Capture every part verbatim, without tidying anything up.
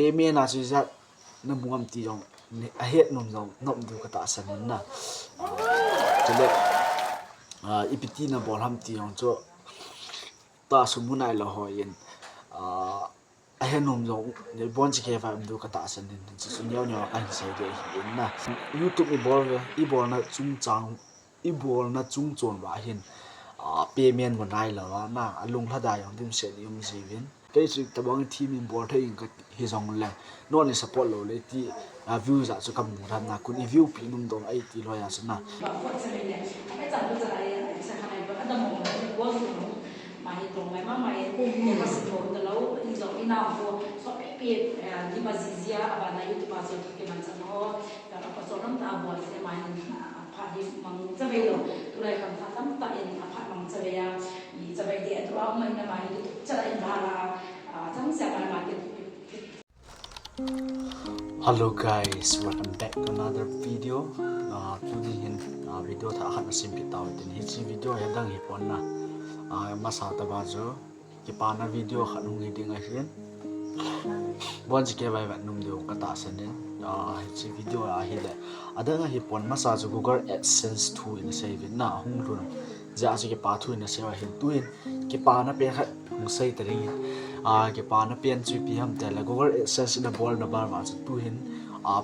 Payment a chu ijat namu ham ti jong, ahet nom jong nom diu katahsan in na. Chule ipi ti nabol ham ti jong chu tahsan mu nailou hon, ahet nom jong, ibon chikei vai um diu katahsan in, chuchu neo neo kahin sei ding ahi in na. YouTube ibol ve, ibolna chungchang, ibolna chungchon uva hin payment mu nailou a na, alunglhadai jong dimset in um jiuvin. Kei chu itobang thim in bol thei in kati hijongle, nangho support lou le ti, view jat chu kamu dan na, kon i view pi nom dong ahi ti lou a chu na. Hello guys, welcome back to another video. Tuni hin video thah khat na sempeh tau hitin, hiche video hi adang hipon na. Masa tah a chu kipana video khat hung hi ding ahin, bon chikei vai vet nom diu katahsan in, hiche video ahile adang ahipon, masa chu Google AdSense thu in asei uvin na, ahung lhun jeh a chu kipa thu in asei u ahin, tuhin kipana pen khat hung sei ta ding in. Kipana pen chu ipi ham tile Google AdSense nabol na bar uva chu tuhin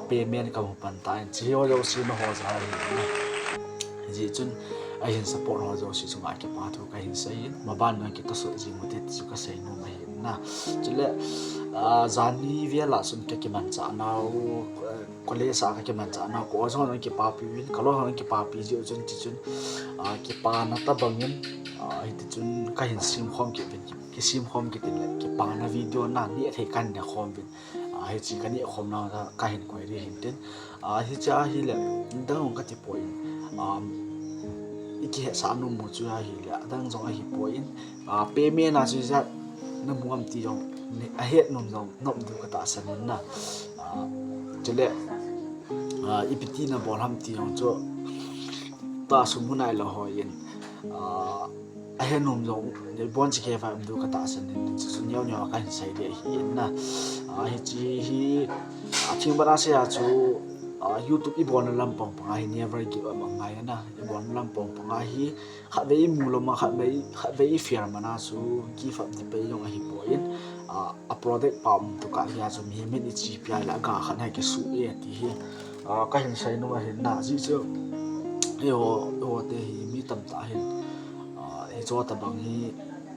payment kamu pan tan, hiche ho jouse nangho jal ahi na. Hijeh chun ahin support ho jouse chunga kipa thu kahin sei in, maban jong kitosot jing ute ti chu kasei nom ahi na. Chule janhi vel a chun kakimanchah nau, college a kakimanchah nau, ka-o jong kipapi uvin, kaloi hon kipapi jiu chun, tichun kipana tobang in hitichun kahin semkhom kit uvin, kisemkhom kit in le kipana video na neh thei kahin nekhom uvin. Hiche kanehkhom nau a kahin koi ding ahin tin, hiche ahile adang jong katipoi, ikihetsah nom u chu ahile adang jong ahipoi, payment a chu ijat namu ham ti jong, ahet nom jong nom diu katahsan in na. Chule ipi ti nabol ham ti jong chu tahsan mu nailou hon, ahet nom jong, ibon chikei vai um diu katahsan in, chuchu neo neo kahin sei ding ahi in na. Hiche hi atheng bana sei a chu YouTube ibolna lampang panga hi never give up angai na, ibolna lampang panga hi khatvei imu lou ma, khatvei, khatvei i fail mana chu give up ti pen jong ahipoi, a product pa um tukah hia chu mihem in ichepi a le aga khat na kisuh e ti hi kahin sei nom ahin na. Ajeh chu eiho, eiho te hi mi tamtah hin hiche tobang hi,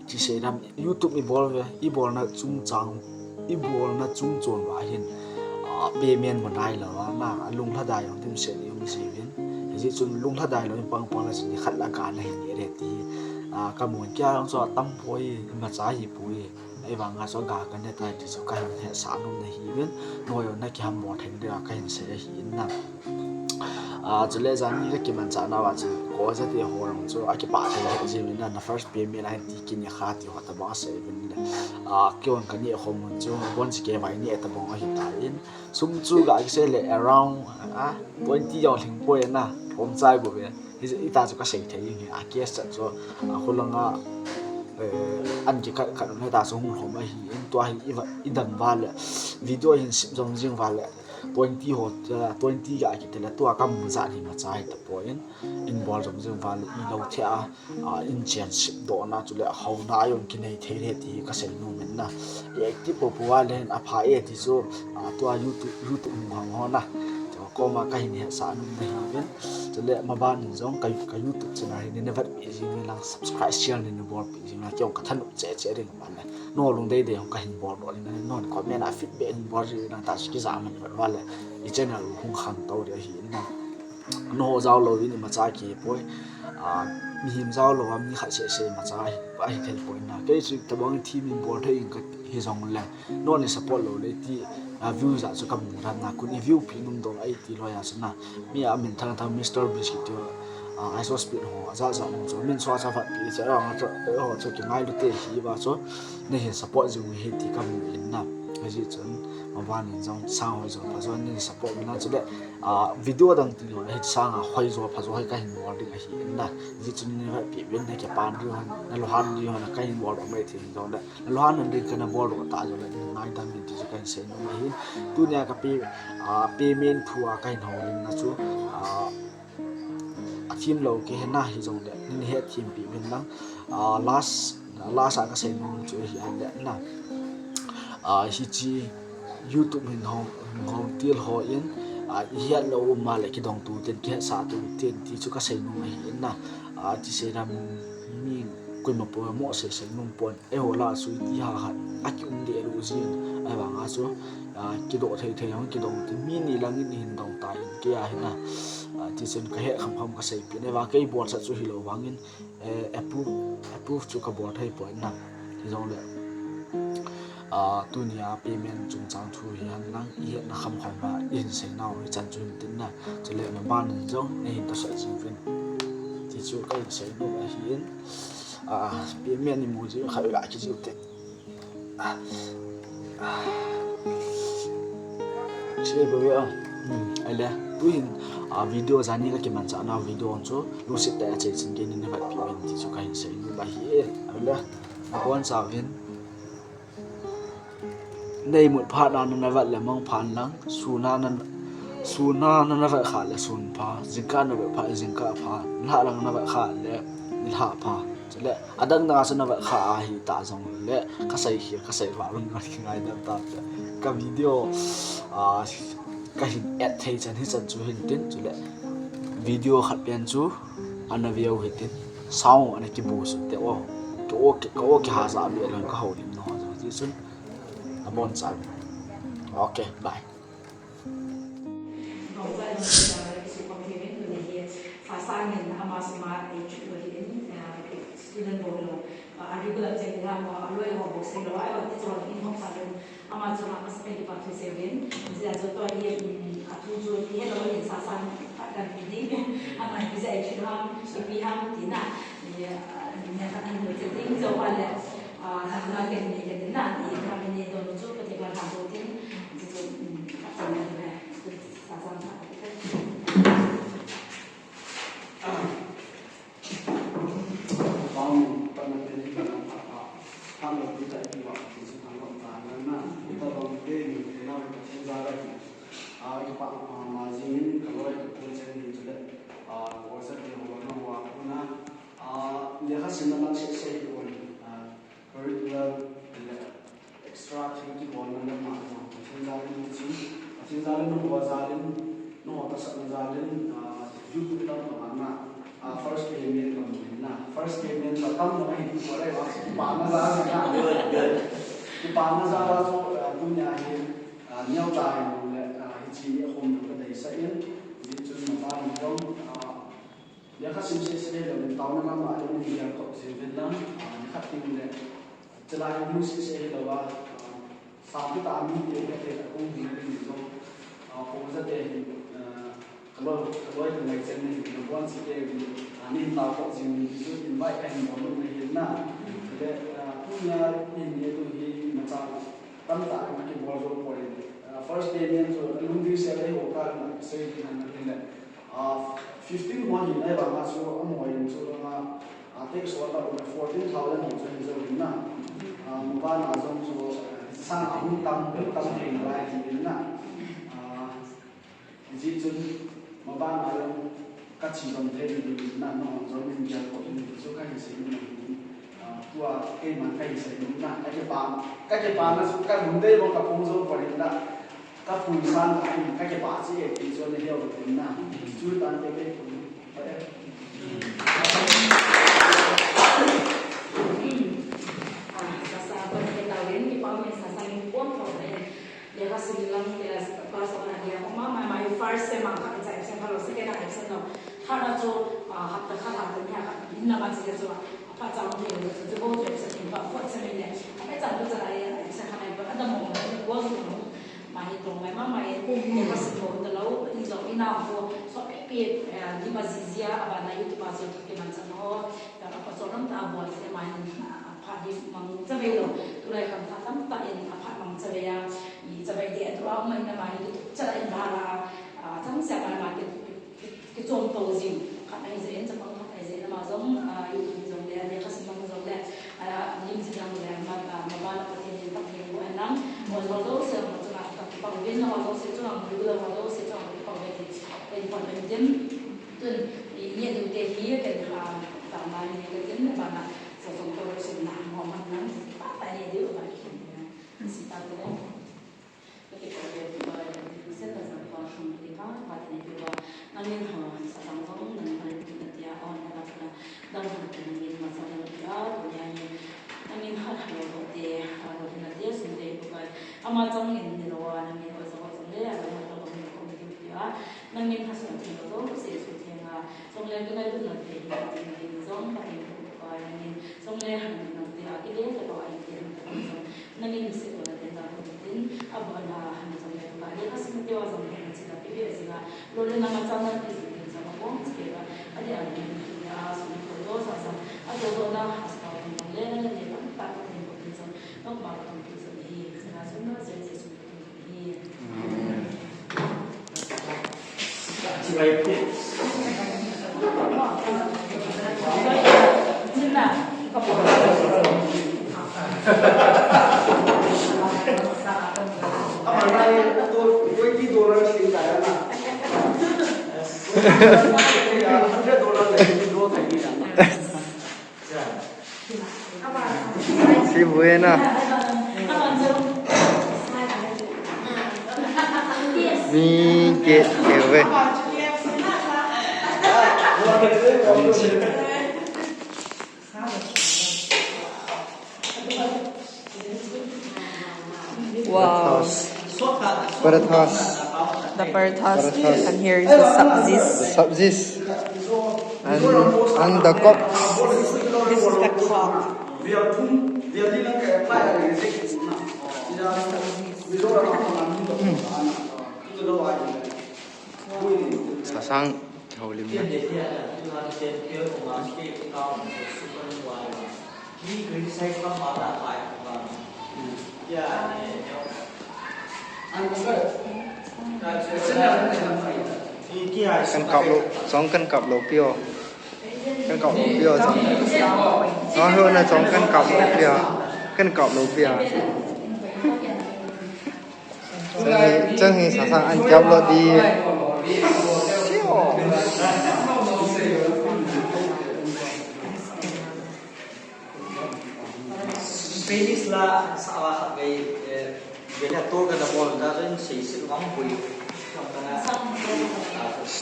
ti sei dam, YouTube ibol ve, ibolna chungchang, ibolna chungchon uva hin payment mu nailou a na, alunglhadai jong dimset in um jiuvin. Hijeh chun lunglhadai lou in pang pang le chun nikhat le aga nahin neh ding ti kamun, kei a jong chu atampoi, imacha ahipoi, ahivanga chu aga kaneh tai ti chu kahin hetsah nom na ahiuvin, nangho jong nakihambol thei diu a kahin sei ahi in na. Chule janhi kakimanchah nauva chu ka-o jate ho jong chu akipah thei lheh jiuvin na, na first payment ahi ti kineh kha ti ho tobang asei uvin le, keihon kanehkhom un chu bon chikei vai neh tobang ahitan, sum chu ga kisei le around twenty jong lhingpoi na, lhomchai bouve. Hita chu kasei thei ding hi, a cash chat chu, khulanga an kikhat khat un hita chu hung lhom ahin, tua hi idam uva le video hin sem jom jing uva le twenty ho, twenty ga kiti le tua kamu jat hi imacha hitapoi, in bol jom jing uva le ilou thei a, in chen sepdohna chule ahouna jong kinei thei le ti kasei nom in na. I active poupou a le hin apha e ti chu, tua YouTube, YouTube hung hang ho na, tua koma kahin hetsah nom na ahiuvin. Chule maban in jong ka, ka YouTube channel hi neina vetpeh jing in lang, subscribe, share neina bolpeh jing in lang, kei jong kathanop cheh cheh ding uva le, nangho lungdei dei jong kahin boldoh in, nangho comment a feedback hin bol jing in lang, tahsa kijah man vet uva le i channel u hung khangtou ding ahi in lang. Nangho jao louvin imacha kihipoi, mihem jao louva mi khat seh seh imacha ahithei poi na. Kei chu itobang thim in bol thei in kati hijongle, nangho support lou le ti view jat chu kamu dan na, kon i view pi nom dong ahi ti lou a chu na. Mi a minthang thang Mister Beast kiti, IShowSpeed ho, ajat jat ho chu min chu acha vatpi che, ho chu kingailu te hiuva chu neihin support jing u hi ti kamu in na. Hijeh chun maban in jong sang hoi jo pha jo nei support uvin lang, chule, ah, video dang ti lou le hi sanga hoi jo pha jo hi kahin bol ding ahi in na. Hijeh chun nei vet pi uvin, nei kipan diu han, na lunghan diu han kahin bol ding mai thei jong le, na lunghan ding kana bol ding ta jo le, nei ngaidam uvin ti chu kahin sei nom ahi. Tunia ka pay, ah, payment thu a kahin houlim na chu, ah, a thim lou kei hen na, hijong le nei hethem pi uvin lang. Ah, last, last a ka sei nom chu hi a le na. Ah, hiche YouTube hin hong, hong til ho in, ah, i het lou um a le kidong tu ten, kihetsah tu ten ti chu ka sei nom ahi in na. Ah, ti sei ram mi koima po mo sei sei nom pon. Eiho lah a chu iti ha khat a ki um deh lou jin. Ahivang a chu, ah, kidoh thei thei hong kidong tin, mi ni lang in hin dong ta in, kei a hin na. Ah, ti chun ka het kham kham ka sei pi. Ahivang kei bolsah chu hilou vangin, eh, approve, approve chu ka bol thei poi na. Hijong le, ah, tunia payment chungchang thu hi hen lang, i hetna kham kham a i hin sei nau hi chan chu hin tin na. Chule maban in jong nei hin tosot jing uvin ti chu kahin sei nom ahi in. Ah, payment ni mu ji kha ga ki ji u te. Ah, ah. Che bo ya. Hmm, ahile, tu hin, ah, video jani ka kimanchah nau video chu, lungset tah a chei chin kei nei vet pi uvin ti chu kahin sei nom ahi e. Ahile, nabonchauvin. Nei mut phat na na vet le mang phan lang, sun a na, sun a na na vet kha le sun pha, jingkah na vet phat le jingkah pha, nilhah lang na vet kha le nilhah pha. Chule, adang dang a chu na vet kha ahi ta jong le, ka sei hi, ka sei va lang ka ngaidam ta. Ka video, ah, ka hin et thei chan hi chan chu hin tin, chule, video khat pen chu, ana veu hi tin, sound ana kibu su te o, ka o ki, ka o kiha ja be lang ka houlim nau jong ti chun, nabonchauvin. Okay, bye. Sasang in ama suma ei chu hi in, eh, student bol lou, ah, a regular check la mo, aloi ho bol sei lou, ahi ho ti chu in hom sa lou, ama chu ma ka sa pe pa thu sei vin, jia chu tua hi, um, a thu chu ti helou in Sasang a kan ti ding, ama ti jia ei chu ham, chu pi ham ti na, ni, ah, ni ka an lo che ding jo wa le, ah, na na ke ni ke na, ni ka ni don chu ka ti ba ha do tin, chu chu, um, ka chan na le, Sasang ka. Pau, patna te ni ka na pha pha. Pha lo ti ta i wa ti su thang lam ta na na. Uta bang te ni te na Pathen jal a hi. A, i pa, a, ma jing in ka loi ka pu chen ni chu le. A, ko sa te ho na wa ku na. A, lekha simna lang se se hi on. A, curriculum le extra thil kibolna lam a jong, Pathen jal in chun, Pathen jal in nangho jal in, nangho tahsanna jal in, ah, YouTube tam tam a na, ah, first payment ka mu in na, first payment ka tam tam a hin tu ko le, ah, kipana jal in na. Good, good. Kipana jal a chu, ah, tunia hi, ah, neocha hin le, ah, hiche ni a khom ka deisah in, hichun maban in jong, ah, lekha sim sese hilou in, taona lam a jong nei gel toh jing uvin lang, ah, nikhat teng le, chulai in mu sese hilou a, ah, sang kita mi te ka te ka kong hin rin jong, ah, ko ja te hin, ah, ka loi, ka loi ka ngai chen nei hin, nabonchauvin, ah, nei tao toh jing uvin ti chu invite ka hin bol nom ahi na. Le, ah, tunia nei hin tu hi imacha tamtah ka kibol jou poi. Ah, first day nin chu lungding sel ei ho ka na sei hin na le. Ah, fifteen ho hin ahivang a chu amaho in chu langa, ah, tax ho ta fourteen thousand ho chu hin jou hin na. Ah, maban a jong chu, ah, sang a hung tam, hung tam thei nalai ti hin na. Ah, hijeh chun maban a jong ka chi jom thei ding hin na, nangho jong min gel ko hin ti chu ka hin sei nom hin. Ah, tua keiman ka hin sei nom na, ka kipa, ka kipana chu ka lungdei bang ka phong jou poi hin na. Ka pui sang ka in, ka kipah cheh e ti chu na hiu tin na. Chu tan te ke pui. Ah, Sasang, kon ke tau in, kipa min Sasang in pon pon in. Lekha sim lang, eh, class one a dia. Ama, ama, ama, first sem a ka exam, exam pha lou, second a exam lou. Third a chu, ah, hapta khat a, ni a khat, in lama chu chu. Apa chang thei lo, chu chu bo chu exam in ba, fourth sem in le. Apa chang chu chu ai, exam khat ai ba, adam mo, bo chu mo. Ama hi tong mai, ama hi kum ni ka sim bo ta lou, i jong i na ko, so pe pe, eh, di ma ji ji a, aba na YouTube a so ki man chang ho, ta apa so lam ta bo se ama hi, ah, pha di mang cha ve lou. Tulai khang khat tamtah in aphat mang chavei a, i chavei deh a tua um ahin ama hi kituk chat a in bala, a, chang sia ma ma ki, ki, kichom to jing. Khat ahi jeh in, chapang khat ahi jeh in ama jong, a, YouTube jong le, lekha sim jong le, a, lim jing jong le, ma, a, ma bala Pathen in Pathen in bu hen lang. Mo jong jouse, mo chunga ka kipah uvin, mo jouse chunga mo lu la, mo jouse chunga kipah uvin. Ken pon uvin tin. Tun, i, ni du te hi, ken, a, ta ma ni ka tin, ma na, so jong to sim na, mo ma na, pa ta ni du, ba ki. Sita te le. Kati ko le tu ba le, sen la jang pa shum ti ka, pa te ni tu ba. Nangin ha, sa jang jong, nangin ha le tu na tia, on na la na. Dang ha te nangin ma sa na tia, tu ya ni. Nangin ha ha lo te, ha lo na te, sun te tu ba. Ama jang in ni lo wa, nangin o sa wa jong le, a lo ma ta ko ni ko ni tia. Nangin ha sa te lo, se su te nga. Jong le, tu na tu na te, ni jong, pa ni tu ba, nangin. Jong le, ha ni na te, a ki le, te ba, a ki le, te ba, jong. Nangin se ko na te na ko tin, a ba na han jong le ba le ka sim te wa jong le na chi na pi be jing a. Lo le na ma chang na pi jing jong a bom chi ke ba. A le a le ni a sum ko do sa sa. A do do na ha sa ko jong le na le ba ta ko tin ko tin jong. Nok ma ko tin jong hi. Na jong na je je sum ko tin hi. Amen. Si buena. Mi ke ke ve. Wow. Parathas. The parathas. Parathas. And here is the sabzis. The sabzis. And, and the cock. This is, this is the cock. Sasang, holim na. Kan kap lo, song kan kap lo pio. Kan kap lo pio song. Song ho na song kan kap lo pio. Kan kap lo pio. Chang hi, chang hi sasang an kap lo di. Sio. Spanish la sa wa khat vei, eh, vei la to ka da bol da ren sei sei wang pui.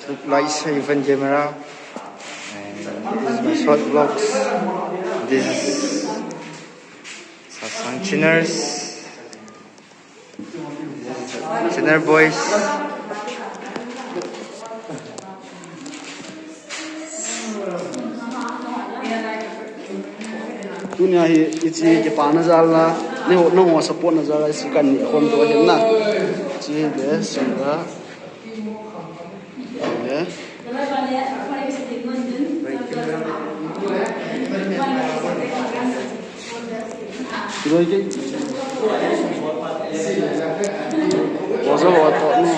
Look like Seven Camera. And this is my short vlogs. This is Sasang Chinners. Sinner boys. Tunia hi ichi kipana jal la, ni ho, nangho support na jal la, ichi kan ni khom to hin na. Chi de, sin da. Eh? Doi ke? Bozo ho to no.